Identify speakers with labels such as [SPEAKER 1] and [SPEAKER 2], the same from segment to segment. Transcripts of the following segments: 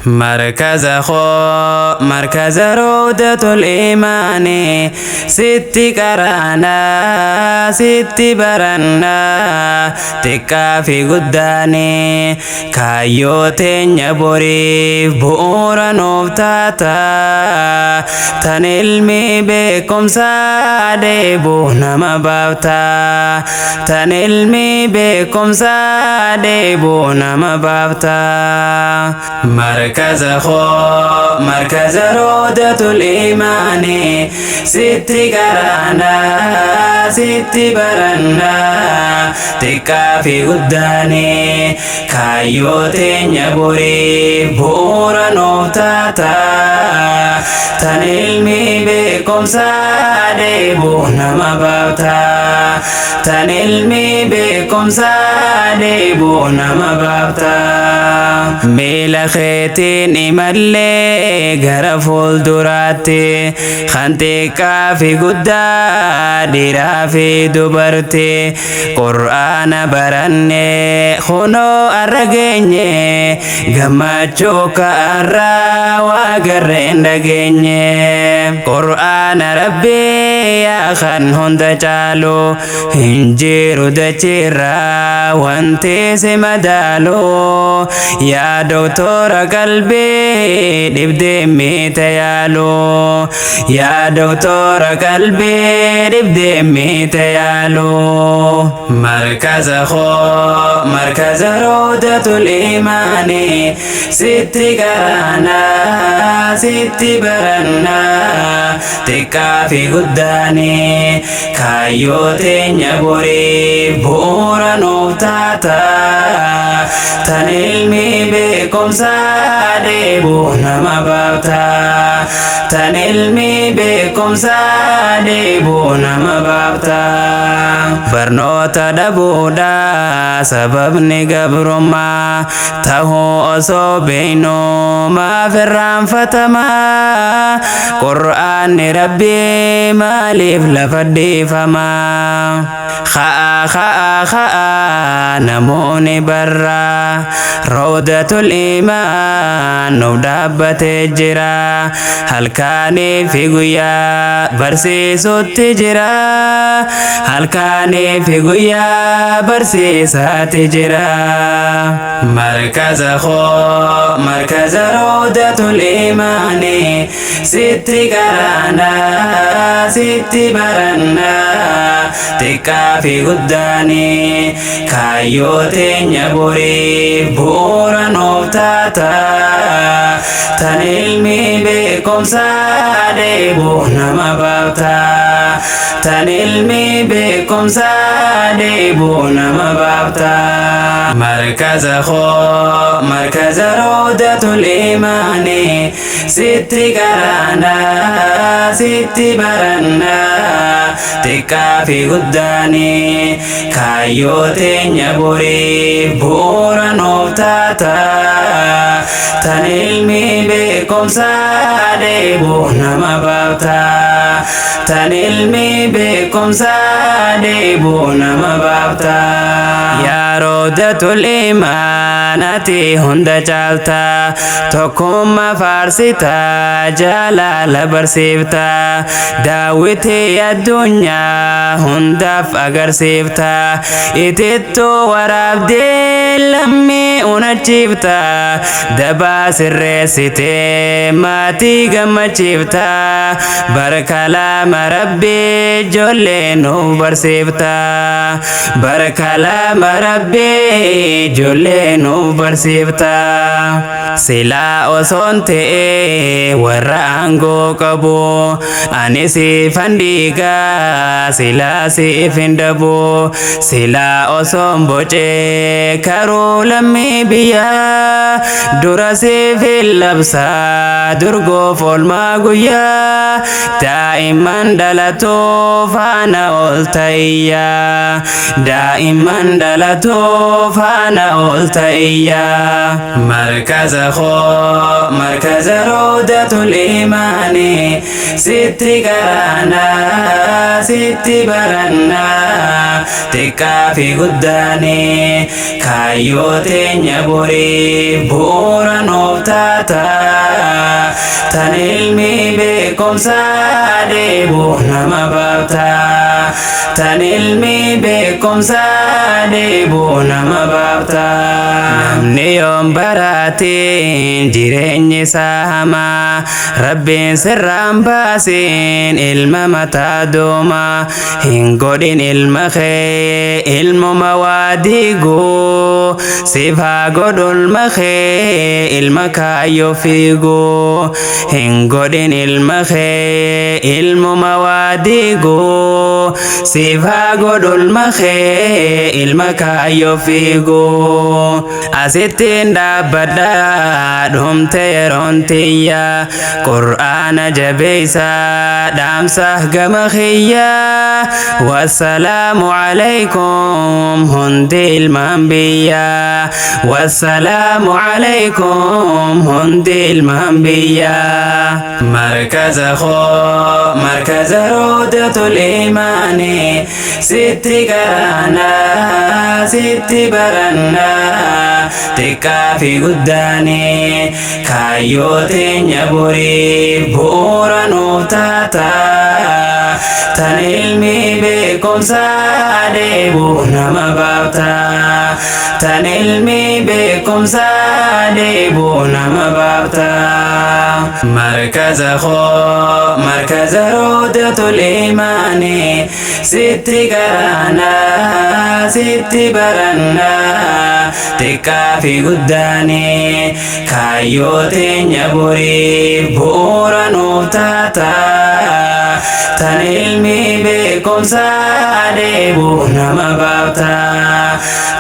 [SPEAKER 1] Markaza koo, markaza Rawdatul Imaani, sitti qaraanaa, sitti barannaa, xiqqaa fi guddaani, kaayyoo teenya boriif bu'uura nuuf taata, tan ilmi beekumsaa dheebuu nama baafta, tan ilmi beekumsaa dheebuu nama baafta. Markaza koo, markaza Rawdatul Imaani, sitti qaraanaa, sitti barannaa, xiqqaa fi guddaani, kaayyoo teenya boriif bu'uura nuuf taata, tan ilmi beekumsaa dheebuu nama baafta, tan ilmi beekumsaa dheebuu nama baafta. Miila keetiin imallee gara fuulduraatti, kan xiqqaa fi guddaa, dhiiraa fi dubartii, Qur'aana baranne kunoo arra geenye, gammachuu ka'arraa waa garreen dhageenye. Qur'aana Rabbii yaa kan hunda caalu, hin jiru dachiirraa wanti si madaalu, yaa doktora qalbii dhibdee miite yaalu, yaa doktora qalbii dhibdee miite yaalu. Markaza koo, markaza Rawdatul Imaani, sitti qaraanaa, sitti barannaa, xiqqaa fi guddaani, kaayyoo teenya boriif bu'uura nuuf taata, tan ilmi beekumsaa dheebuu nama baafta, tan ilmi beekumsaa dheebuu nama baafta. Barnoota dhabuudha sababni gabrummaa tahuu osoo beeynu maaf irraanfatamaa? Qur'aanni Rabbii maaliif lafa dhiifamaa? Kha'a, kha'a, kha'a, namoonni barraa, Rawdatul Imaan nuuf dhaabbatee jira, halkaanii fi guyyaa barsiisutti jira, halkaanii fi guyyaa barsiisaatti jira. Markaza koo, markaza Rawdatul Imaani, sitti qaraanaa, sitti barannaa, xiqqaa fi guddaani, kaayyoo teenya boriif bu'uura nuuf taata, tan ilmi beekumsaa dheebuu nama baafta, tan ilmi beekumsaa dheebuu nama baafta. Markaza koo, markaza Rawdatul Imaani, sitti qaraanaa, sitti barannaa, xiqqaa fi guddaani, kaayyoo teenya boriif bu'uura nuuf taata, tan ilmi beekumsaa dheebuu nama baafta, tan ilmi beekumsaa dheebuu nama baafta. Yaa Rawdatul Imaan, ati hunda caalta, tokkummaa faarsita, jaalala barsiifta, daawwitii addunyaa hundaaf agarsiifta, itittuu waraabdee lammii unachiifta, dabaa sirreessitee maatii gammachiifta, barkalaama Rabbii ijoollee nuuf barsiifta, barkalaama Rabbii ijoollee nuuf barsiifta. Silaa osoon ta'ee warra aangoo qabu, ani siifan dhiigaa, silaa siif hin dhabu. Silaa osoon bocee karuu lammii biyyaa, dura siif hin labsaa durgoof oolmaa guyyaa, daa'imman dhalatoo faana ol ta'iyyaa, daa'imman dhalatoo faana ol ta'iyyaa. Markaza koo, Markaza Rawdatul Imaani, sitti qaraanaa, sitti barannaa, xiqqaa fi guddaani. Kaayyoo teenya borii bu'uura nuuf taata, tan ilmi beekumsaa dheebu nama baafta, tan ilmi beekumsaa dheebu nama baafta. Namni yoon baraatiin jireenyi isaa hamaa, Rabbiin sirraan baasiin ilma mataa dooma. Hin godhin ilma kee ilmuma waa diiguu, siif haa godhu ilma kee ilma kaayyoo fiiguu. Hin godhin ilma kee ilmuma waa diiguu, siif haa godhu ilma kee ilma kaayyoo fiiguu. Asittiin dhaabbadha, dhumte yeroon tiyya. Qur'aana jabeeysa, dhaamsa gama kiyya. Wassalaamu alaykum hundi ilmaan biyya, wassalaamu alaykum hundi ilmaan biyya. Markaza koo, Markaza Rawdatul Imaani, sitti qaraanaa, sitti barannaa, xiqqaa fi guddaani. Kaayyoo teenya borii bu'uura nuuf taata, tan ilmi beekumsaa dheebu nama baafta, tan ilmi beekumsaa dheebu nama baafta. Markaza koo, Markaza Rawdatul Imaani, sitti qaraanaa, sitti barannaa, xiqqaa fi guddaani. Kaayyoo teenya borii bu'uura nuuf taata, tan ilmi beekumsaa dheebu nama baafta,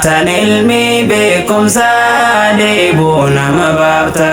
[SPEAKER 1] tan ilmi beekumsaa dheebu nama baafta.